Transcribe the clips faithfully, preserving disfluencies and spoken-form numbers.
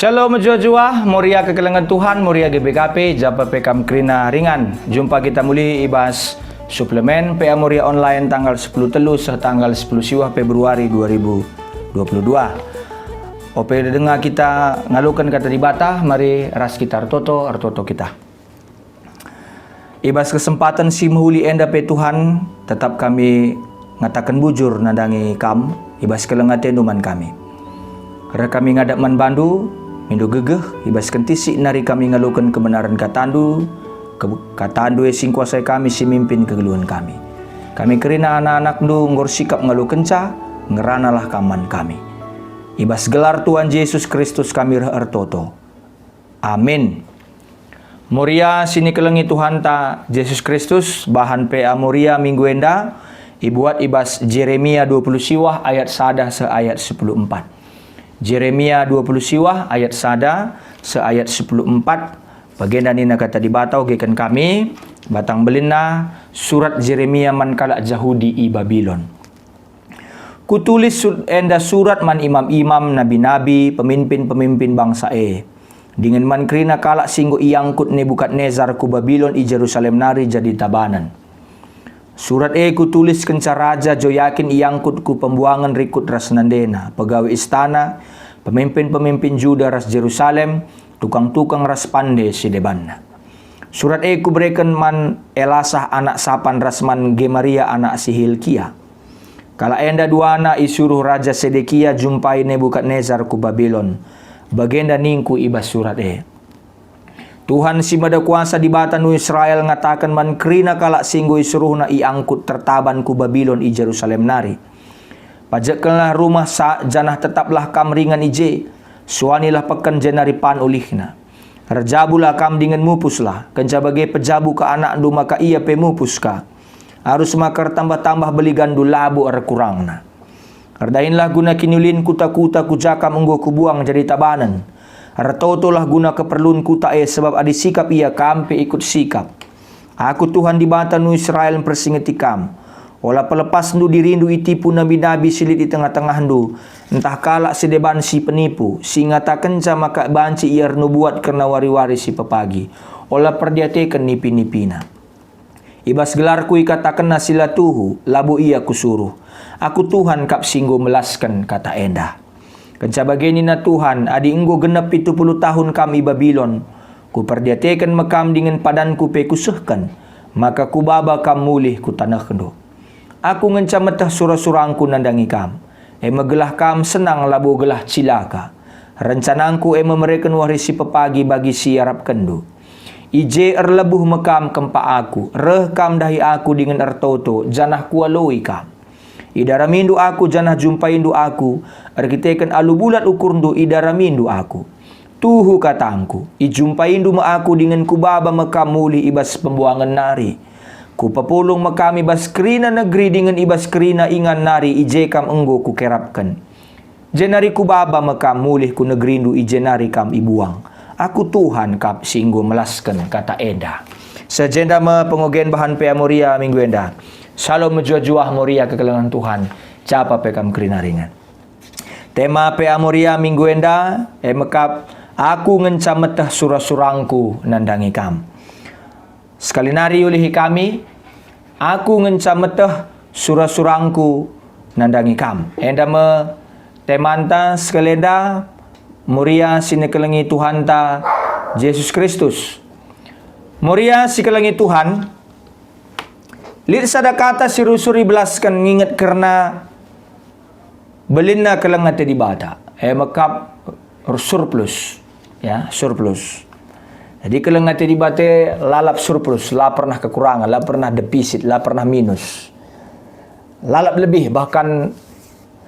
Shalom mejuah-juah, Moria kekelengen Tuhan, Moria G B K P, japa pe kam kerina ringan. Jumpa kita muli i bas suplemen P A Moria Online tanggal sepuluh telu seh tanggal sepuluh siwah Februari dua ribu dua puluh dua. Ope denga kita ngaloken Kata Dibata, mari ras kita ertoto, ertoto kita. I bas kesempaten si mehuli enda pe, Tuhan, tetap kami ngataken bujur nandangi Kam i bas keleng ateNdu man kami. Reh kami ngadap man bandu, mindo gegeh, i bas kentisik nari kami ngaloken kebenaren kataNdu, ke-, kataNdu e si ngkuasai kami, si mimpin kegeluhen kami. Kami kerina anak-anakNdu enggo ersikap ngalokenca, ngeranalah Kam man kami. I bas gelar Tuhan Jesus Kristus kami reh ertoto. Amin. Moria si nikelengi Tuhanta Jesus Kristus, bahan P A Moria minggu enda ibuat i bas Jeremia dua puluh siwah ayat sada seh ayat sepuluh empat. Jeremia dua puluh siwah ayat sada seh ayat sepuluh empat. Bagenda nina Kata Dibata, ogeken kami, batang belinna surat Jeremia man kalak Jahudi i Babilon. Kutulis su-, enda surat man imam-imam, nabi-nabi, peminpin-peminpin bangsa e, dingen man kerina kalak si enggo iangkut Nebukadnesar ku Babilon i Jerusalem nari jadi tabanen. Surat e kutulis kenca Raja Joyakin iangkut ku pembuangen rikut ras nandena, pegawai istana, peminpin-peminpin Juda ras Jerusalem, tukang-tukang ras pande si debanna. Surat e kubereken man Elasah anak Sapan ras man Gemaria anak si Hilkia. Kalak enda duana isuruh Raja Sedekia jumpai Nebukadnesar ku Babilon. Bagenda ningku i bas surat e, "Tuhan si Mada Kuasa, Dibata ndu Israel, ngataken man kerina kalak si enggo isuruhna iangkut tertaban ku Babilon i Jerusalem nari, 'Pajekkenlah rumah sa, janah tetaplah kam ringan i je. Suanilah peken jenari pan ulihna. Erjabulah kam dingen mupuslah, kenca bage pejabu ka anakndu, maka ia pe mupus ka. Arus maka ertambah-tambah beliganndu, labo erkurangna. Erdahinlah guna kiniulin kuta-kuta ku ja kam enggo kubuang jadi tabanen. Ertotolah guna keperlun kuta e, sabap adi sikap ia, kam pe ikut sikap. Aku Tuhan Dibata ndu Israel mpersingeti kam. Ola pelepasndu dirindu itipu nabi-nabi si lit i tengah-tengahndu, ntah kalak si deban si penipu, si ngatakenca maka banci ia ernubuat kerna wari-wari si pepagi. Ola perdiateken nipi-nipina. I bas gelarku ikatakenna si la tuhu, labo ia kusuruh. Aku Tuhan kap si enggo melasken kata enda.' Kenca bage nina Tuhan, 'Adi enggo genep pitu puluh tahun kam i Babilon, kuperdiateken me kam dingen padanku pe kusehken, maka kubaba kam mulih ku tanehndu. Aku ngenca meteh sura-surangku nandangi kam, e me gelah kam senang labo gelah cilaka. Rencanangku e me mereken wari si pepagi bagi si iarapkenndu. I je erlebuh me kam kempak Aku, reh kam ndahi Aku dingen ertoto, janah Kualoi kam. Idaramindu Aku janah jumpaindu Aku, erkiteken alu bulat ukurndu idaramindu Aku. Tuhu katangKu, ijumpaindu me Aku dingen Kubaba me kam mulih i bas pembuangen nari. Kupepulung me kam i bas kerina negeri dingen i bas kerina ingan nari i je kam enggo Kukerapken. Jenari Kubaba me kam mulih ku negerindu i je nari kam ibuang. Aku Tuhan kap si enggo melasken kata enda.'" Seh jenda me pengogen bahan P A Moria minggu enda. Shalom mejuah-juah, Moria kekelengen Tuhan, japa pe kam kerina ringan. Tema P A Moria minggu enda, e me kap, "Aku ngenca meteh sura-surangku nandangi kam." Sekali nari ulihi kami, "Aku ngenca meteh sura-surangku nandangi kam." Enda me temanta sekali enda, Moria si nikelengi Tuhanta Jesus Kristus. Moria si kelengi Tuhan, lit sada kata si rusur ibelasken nginget kerna belinna keleng ate Dibata, e me kap surplus, ya, surplus. Jadi, keleng ate Dibata lalap surplus, la pernah kekurangan, la pernah defisit, la pernah minus. Lalap lebih, bahkan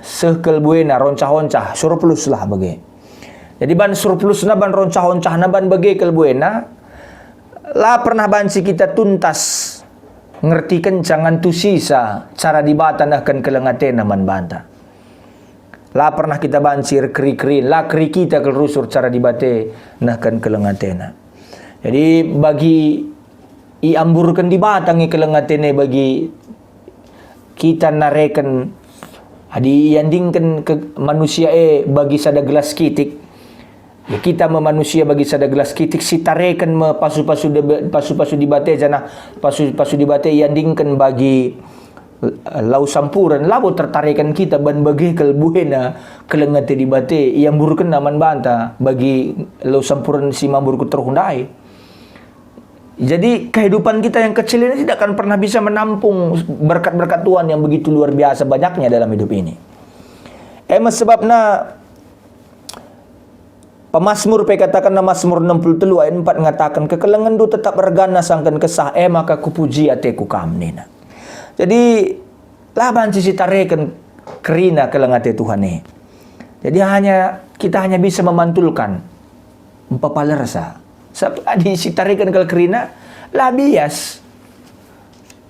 seh kal buena, roncah-oncah, surplus lah bage. Jadi, ban surplusna, ban roncah-oncahna, ban bage kal buena, la pernah banci kita tuntas ngertikenca, ngantusisa cara Dibata nehken keleng ateNa man banta. La pernah kita banci erkeri-kerin, la keri kita kal rusur cara Dibata nehken keleng ateNa. Jadi, bagi iamburken Dibata nge keleng ateNa bagi kita nareken, adi iandingken ke manusia e bagi sada gelas kitik, Ya, kita me manusia bagi sada gelas kitik, sitareken me pasu-pasu Dib-, pasu-pasu Dibata, janah pasu-pasu Dibata iandingken bagi, eh, lau sampuren, labo tertareken kita ban bage kal buena keleng ate Dibata iamburkenna man banta bagi lau sampuren si mambur ku teruh ndai. Jadi, kehidupan kita yang kecil ini tidak akan pernah bisa menampung berkat-berkat Tuhan yang begitu luar biasa banyaknya dalam hidup ini. E me sebabna Pemasmur pe katakenna, Masmur enam puluh telu ayat empat ngataken, "Kekelengenndu tetap ergan asangken kesah, e maka kupuji ateku Kam," nina. Jadi, la banci sitareken kerina keleng ate Tuhan e. Jadi, hanya, kita hanya bisa memantulkan, mpepalersa. Sabap adi sitareken kal kerina, la bias.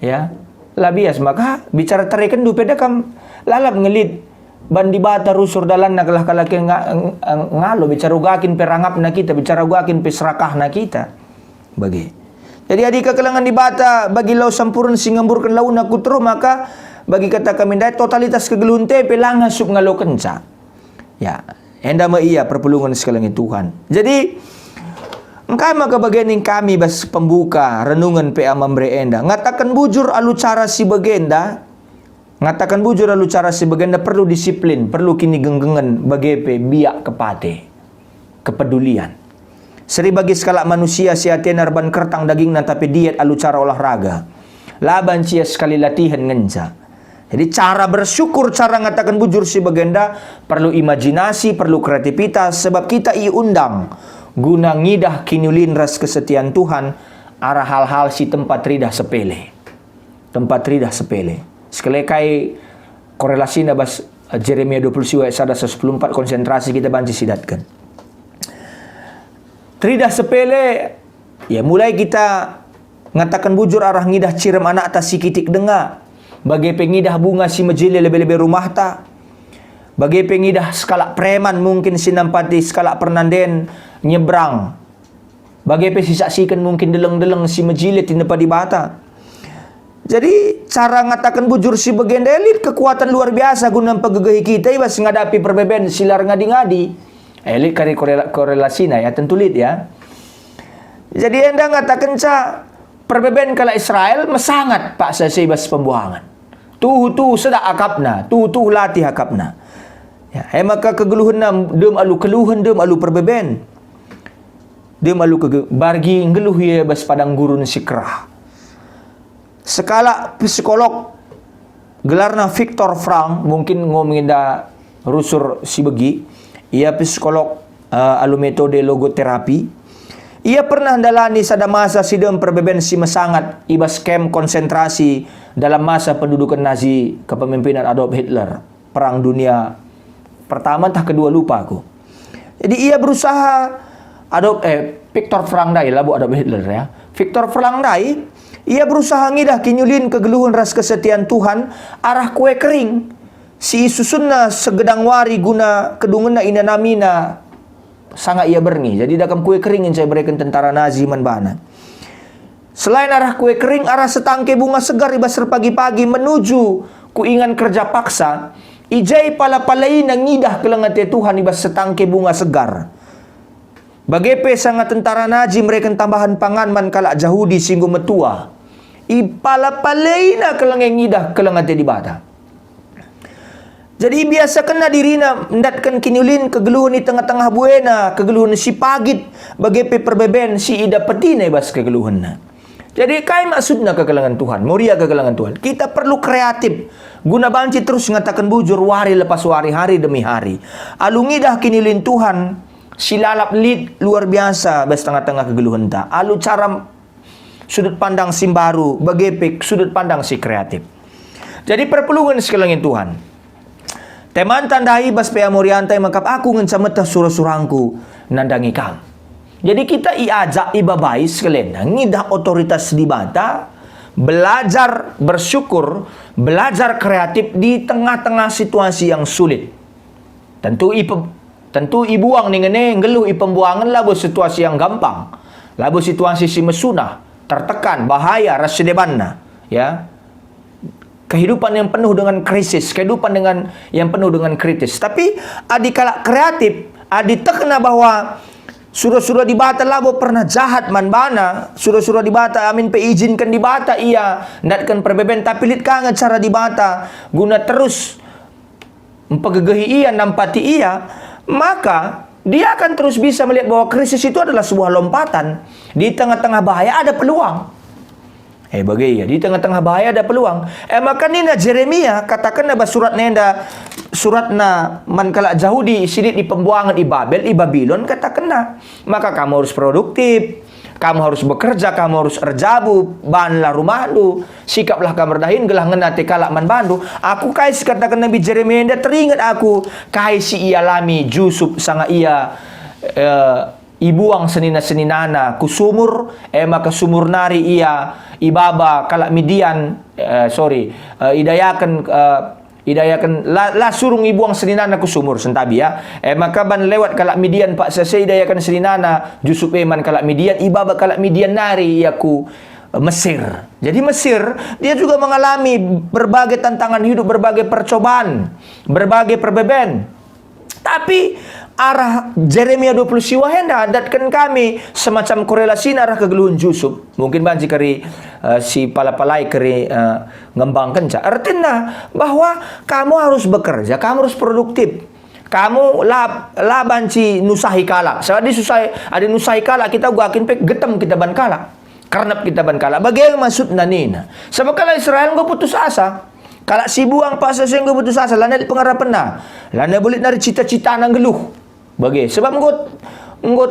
Ya, la bias maka bicara tarekenndu pe da kam lalap ngelit ban Dibata rusur dalanna, gelah kalak e nga-, ng-, ngalo bicara uga kin pe rangapna kita, bicara uga kin pe serakahna kita. Bage. Jadi adi kekelengen Dibata bagi lau sampuren si ngemburken launa ku teruh, maka bagi kata kami ndai totalitas kegeluhenta pe la ngasup ngalokenca. Ya, enda me ia perpulungen si kelengi Tuhan. Jadi, engkai maka bage ning kami bas pembuka renungen P A Mamre enda? Ngataken bujur alu cara si bagenda, ngataken bujur alu cara si bagenda perlu disiplin, perlu kinigenggengen, bage pe biak kepate, kepedulian. Seri bagi sekalak manusia si atena erban kertang dagingna tapi diet alu cara olahraga. La banci ia sekali latihen ngenca. Jadi, cara bersyukur, cara ngataken bujur si bagenda perlu imajinasi, perlu kreativitas, sebab kita iundang guna ngidah kiniulin ras kesetian Tuhan arah hal-hal si tempat ridah sepele. Tempat ridah sepele. Sekali kai korelasina bas, eh, Jeremia dua puluh siwa ayat sada seh sepuluh empat, konsentrasi kita banci sidatken. Teridah sepele, ya, mulai kita ngataken bujur arah ngidah cirem anakta si kitik denga, bage pe ngidah bunga si mejile lebe-lebe rumahta, bage pe ngidah sekalak preman mungkin si nampati sekalak pernanden nyebrang, bage pe sisaksiken mungkin deleng-deleng si mejile tinepa Dibata. Jadi, cara ngataken bujur si bagenda lit kekuatan luar biasa guna mpegegehi kita i bas ngadapi perbeben si la erngadi-ngadi. Eh, lit kari korela-, korelasina, ya, tentu lit, ya. Jadi, enda ngatakenca perbeben kalak Israel mesangat paksa si i bas pembuangen. Tuhu-tuhu sedak akapna, tuhu-tuhu latih akapna. Ya, e maka kegeluhenna dem alu keluhen, dem alu perbeben. Dem alu kege-, bargi nggeluh ia bas padang gurun si kerah. Sekalak psikolog, gelarna Viktor Frankl, mungkin enggo nge rusur si begi. Ia psikolog, eh, alu metode logoterapi. Ia pernah ndalani sada masa si dem perbeben si mesangat i bas kem konsentrasi dalam masa penduduken Nazi kepemimpinan Adolf Hitler. Perang Dunia Pertama ntah Kedua, lupa aku. Jadi ia berusaha, Adolf, eh, Viktor Frankl ndai, labo Adolf Hitler, ya. Viktor Frankl ndai, ia berusaha ngidah kiniulin, kegeluhen ras kesetian Tuhan arah kue kering si isusunna segedang wari guna kedungenna inanamina sanga ia berngi. Jadi, dakam kue kering ngenca ibereken tentara Nazi man bana. Selain arah kue kering, arah setangke bunga segar i bas erpagi-pagi menuju ku ingan kerja paksa, i je ipala-palaina ngidah keleng ate Tuhan i bas setangke bunga segar. Bage pe sanga tentara Nazi mereken tambahan pangan man kalak Jahudi si enggo metua, ipala-palaina keleng e ngidah keleng ate Dibata. Jadi, ibiasakenna dirina ndatken kiniulin, kegeluhen i tengah-tengah buena, kegeluhen si pagit, bage pe perbeben si idapetina i bas kegeluhenna. Jadi, kai maksudna kekelengen Tuhan, muria kekelengen Tuhan? Kita perlu kreatif guna banci terus ngataken bujur wari lepas wari, hari demi hari. Alu ngidah kiniulin Tuhan si lalap lit luar biasa bas tengah-tengah kegeluhenta. Alu cara sudut pandang si mbaru, bage pe sudut pandang si kreatif. Jadi, perpulungen si kelengi Tuhan. Temanta ndai bas P A Morianta e maka aku ngenca meteh sura-surangku nandangi kam. Jadi, kita iajak, ibabai sekalenda ngidah otoritas Dibata, belajar bersyukur, belajar kreatif di tengah-tengah situasi yang sulit. Tentu ipe-, tentu ibuang ningen e nggeluh i pembuangen labo situasi yang gampang, labo situasi si mesunah, tertekan, bahaya, ras si debanna, ya. Kehidupan yang penuh dengan krisis, kehidupan dengan, yang penuh dengan kritis. Tapi adi kalak kreatif, adi tehna bahwa sura-sura Dibata labo pernah jahat man bana, sura-sura Dibata amin pe iijinken Dibata ia ndatken perbeben, tapi lit ka nge cara Dibata guna terus mpegegehi ia, nampati ia, maka dia akan terus bisa melihat bahwa krisis itu adalah sebuah lompatan. Di tengah-tengah bahaya ada peluang. Eh, bage ia, di tengah-tengah bahaya ada peluang. Eh, maka nina Jeremia, katakenna bas suratna enda, suratna man kalak Jahudi si lit i pembuangen i Babel, i Babilon, katakenna, maka kamu harus produktif, kamu harus bekerja, kamu harus erjabu, banlah rumahndu, sikaplah kam erdahin gelah ngena ate kalak man bandu. Aku kai si kataken Nabi Jeremia enda teringet aku, kai si ialami Jusup sanga ia, eh, ibuang senina-seninana ku sumur, e maka sumur nari ia ibaba kalak Midian, eh, sorry, eh, idayaken, eh, idayaken, la, la surung ibuang seninana ku sumur, sentabi ya. E maka ban lewat kalak Midian paksa seh idayaken seninana Jusup e man kalak Midian, ibaba kalak Midian nari ia ku, eh, Mesir. Jadi Mesir, dia juga mengalami berbagai tantangan hidup, berbagai percobaan, berbagai perbeben. Tapi arah Jeremia dua puluh siwah enda ndatken kami semacam korelasina arah kegeluhen Jusup. Mungkin banci kari, eh, si pala-palai kari, eh, ngembangkenca. Ertina bahwa kamu harus bekerja, kamu harus produktif. Kamu la, la banci nusahi kalak. Sebab adi susahi, adi nusahi kalak kita uga kin pe getem kita ban kalak. Kernep kita ban kalak. Bage maksudna nina. Sebab kalak Israel enggo putus asa. Kalak si buang paksa seh enggo putus asa, lanai lit pengarapenna. Lanai belit nari cita-citana nggeluh. Bage, sebab enggo, enggo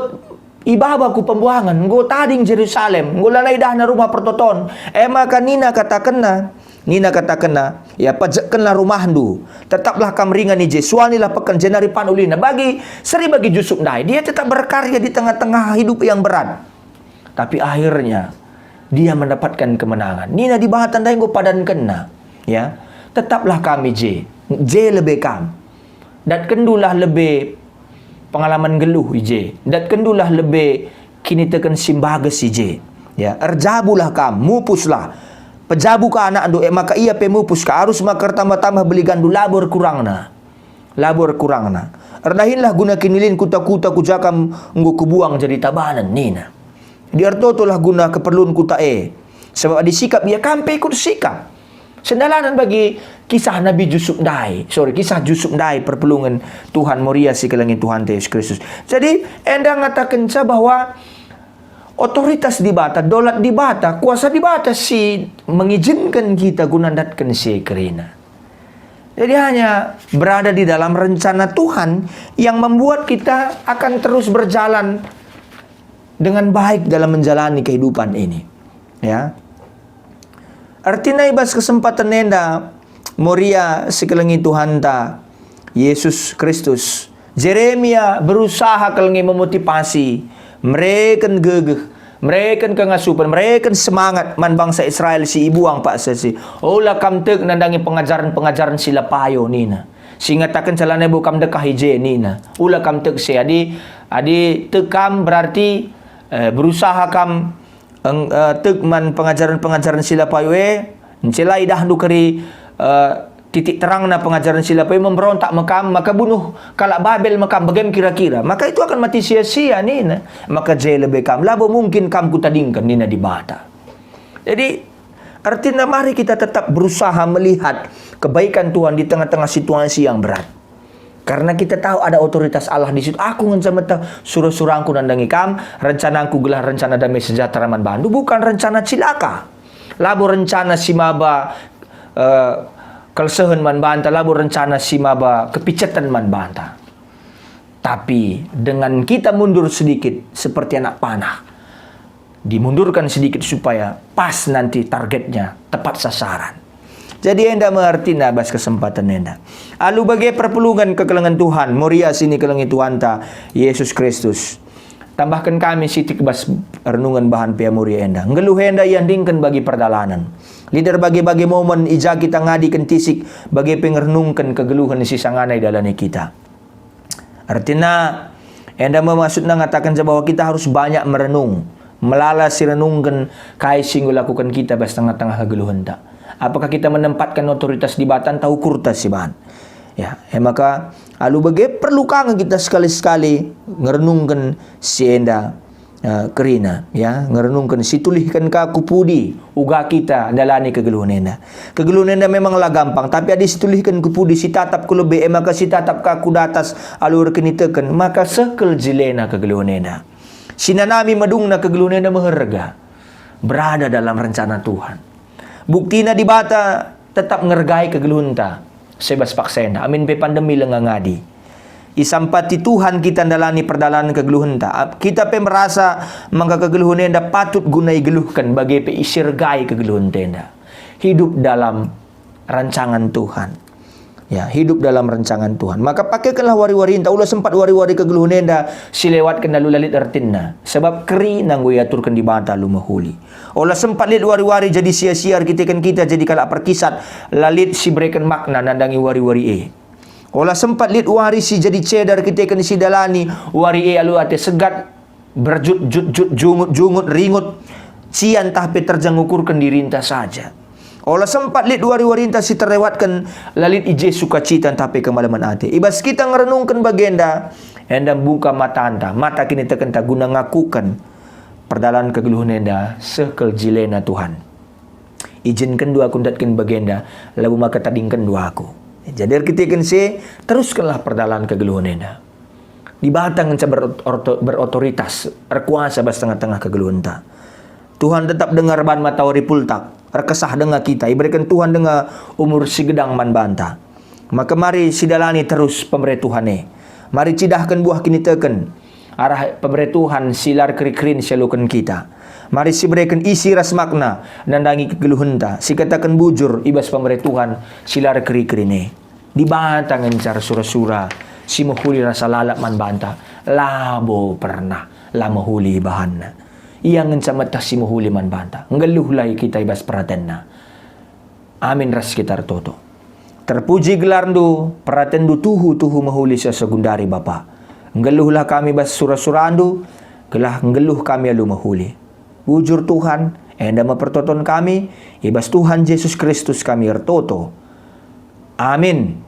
ibaba ku pembuangen, enggo tading Jerusalem, enggo lanai idahna rumah pertoton. E maka nina katakenna, nina katakenna, ya, pejekkenlah rumahndu, tetaplah kam ringan i je, suanilah peken jenari pan ulihna. Bagi seri bagi Jusup ndai, dia tetap berkarya di tengah-tengah hidup yang berat. Tapi akhirnya, dia mendapatkan kemenangan. Nina Dibata ndai enggo padankenna, ya, tetaplah kam i je, je lebe kam. Datkenndulah lebe pengalaman nggeluh i je. Datkenndulah lebe kiniteken si mbages i je. Ya, erjabulah kam, mupuslah. Pejabu ka anakndu, e maka ia pe mupus ka, arus maka ertambah-tambah beliganndu, labo erkurangna. Labo erkurangna. Erdahinlah guna kinilin kuta-kuta ku ja kam enggo kubuang jadi tabanen, nina. Jadi ertotolah guna keperlun kuta e. Sebab adi sikap ia kam pe ikut sikap. Sendalanen bagi kisah Nabi Jusup ndai, sorry, kisah Jusup ndai perpulungen Tuhan Moria si kelengi Tuhanta Yesus Kristus. Jadi, enda ngatakenca bahwa otoritas Dibata, dolat Dibata, kuasa Dibata si mengizinkan kita guna ndatken si e kerina. Jadi hanya berada di dalam rencana Tuhan yang membuat kita akan terus berjalan dengan baik dalam menjalani kehidupan ini. Ya. Ertina i bas kesempatan enda, Moria si kelengi Tuhanta, Yesus Kristus, Jeremia berusaha kal nge memotivasi, mereken gegeh, mereken kengasupen, mereken semangat man bangsa Israel si ibuang paksa seh. Ola kam tek nandangi pengajaren-pengajaren si la payo, nina. Si ngataken calana bo kam dekah i je, nina. Ola kam tek seh. Adi, adi tek kam berarti, eh, berusaha kam eng-, eh, tek man pengajaren-pengajaren si la payo e, encela idahndu keri, eh, titik terangna pengajaren si la payo, memberontak me kam, maka bunuh kalak Babel me kam, bagem kira-kira. Maka itu akan mati sia-sia, nina. Maka je lebe kam, labo mungkin kam kutadingken, nina Dibata. Jadi, artinya mari kita tetap berusaha melihat kebaikan Tuhan di tengah-tengah situasi yang berat. Karena kita tahu ada otoritas Allah di situ. Aku ngenca meteh sura-surangku nandangi kam, rencanangku gelah rencana damai sejahtera man bandu, bukan rencana cilaka. Labo rencana si maba, eh, kelsehen man banta, labo rencana si maba kepiceten man banta. Tapi dengan kita mundur sedikit seperti anak panah, dimundurkan sedikit supaya pas nanti targetnya, tepat sasaran. Jadi enda me ertina bas kesempatan enda. Alu bage perpulungen kekelengen Tuhan, Moria si kelengi Tuhanta, Yesus Kristus. Tambahken kami sitik bas renungen bahan pea Moria enda. Nggeluh enda iandingken bagi perdalanen. Lit erbage-bage momen i ja kita ngadi kentisik bage pe ngerenungken kegeluhen si sangana idalani kita. Ertina, enda me maksudna ngatakenca bahwa kita harus banyak merenung, melala si renungken kai si enggo lakuken kita bas tengah-tengah kegeluhenta. Apakah kita menempatkan otoritas Dibata ntah ukurta si bahan? Ya, e maka alu bage perlu ka nge kita sekali-sekali ngerenungken si enda, eh, kerina, ya, ngerenungken situlihken ka ku pudi uga kita ndalani kegeluhen enda. Kegeluhen enda memang la gampang, tapi adi situlihken ku pudi, sitatap ku lebe, e maka sitatap ka ku datas alu erkiniteken, maka seh kal jilena kegeluhen enda. Sinanami madungna kegeluhen enda meherga, berada dalam rencana Tuhan. Buktina Dibata tetap ngergai kegeluhenta sebas paksa enda, amin pe pandemi lenga ngadi. Isampati Tuhan kita ndalani perdalan kegeluhenta. Ap-, kita pe merasa maka kegeluhen enda patut guna igeluhken, bage pe isergai kegeluhenta enda. Hidup dalam rancangan Tuhan. Ya, hidup dalam rancangan Tuhan. Maka pakekenlah wari-warinta, ula sempat wari-wari kegeluhen enda silewatken alu la lit ertinna. Sebab keri nanggo iaturken Dibata alu mehuli. Ola sempat lit wari-wari jadi sia-sia erkiteken kita jadi kalak perkisat, la lit si bereken makna nandangi wari-wari e. Ola sempat lit wari si jadi ceda erkiteken si dalani wari e alu ate segat, berjut-jut-jut, jungut-jungut, ringut, cian ntah pe terjeng ngukurken dirinta saja. Ola sempat lit wari-warinta si terlewatken, la lit i je sukacita ntah pe kemalemen ate. I bas kita ngerenungken bagenda, enda mbuka matanta, mata kinitekenta guna ngakuken perdalan kegeluhen enda seh kal jilena Tuhan. Ijinkenndu aku ndatken bagenda, labo maka tadingkenndu aku. Jadi erkiteken si, teruskenlah perdalan kegeluhen enda. Dibata ngenca berot-, orto-, berotoritas, erkuasa bas tengah-tengah kegeluhenta. Tuhan tetap denga erban matawari pultak, erkesah denga kita, ibereken Tuhan denga umur si gedang man banta. Maka mari sidalani terus pemere Tuhan e. Mari cidahken buah kiniteken arah pemere Tuhan si la erkeri-kerin sialoken kita. Mari sibereken isi ras makna nandangi kegeluhenta, sikataken bujur i bas pemere Tuhan si la erkeri-kerin e. Dibata ngenca ersura-sura si mehuli rasa lalap man banta, labo pernah la mehuli ibahanNa. Ia ngenca meteh si mehuli man banta. Nggeluhlah kita i bas peratenNa. Amin ras kita ertoto. Terpuji gelarNdu, peratenNdu tuhu-tuhu mehuli seh segundari, Bapa. Nggeluhlah kami bas sura-suraNdu, gelah nggeluh kami alu mehuli. Bujur Tuhan, enda me pertoton kami, i bas Tuhan Jesus Kristus kami ertoto. Amin.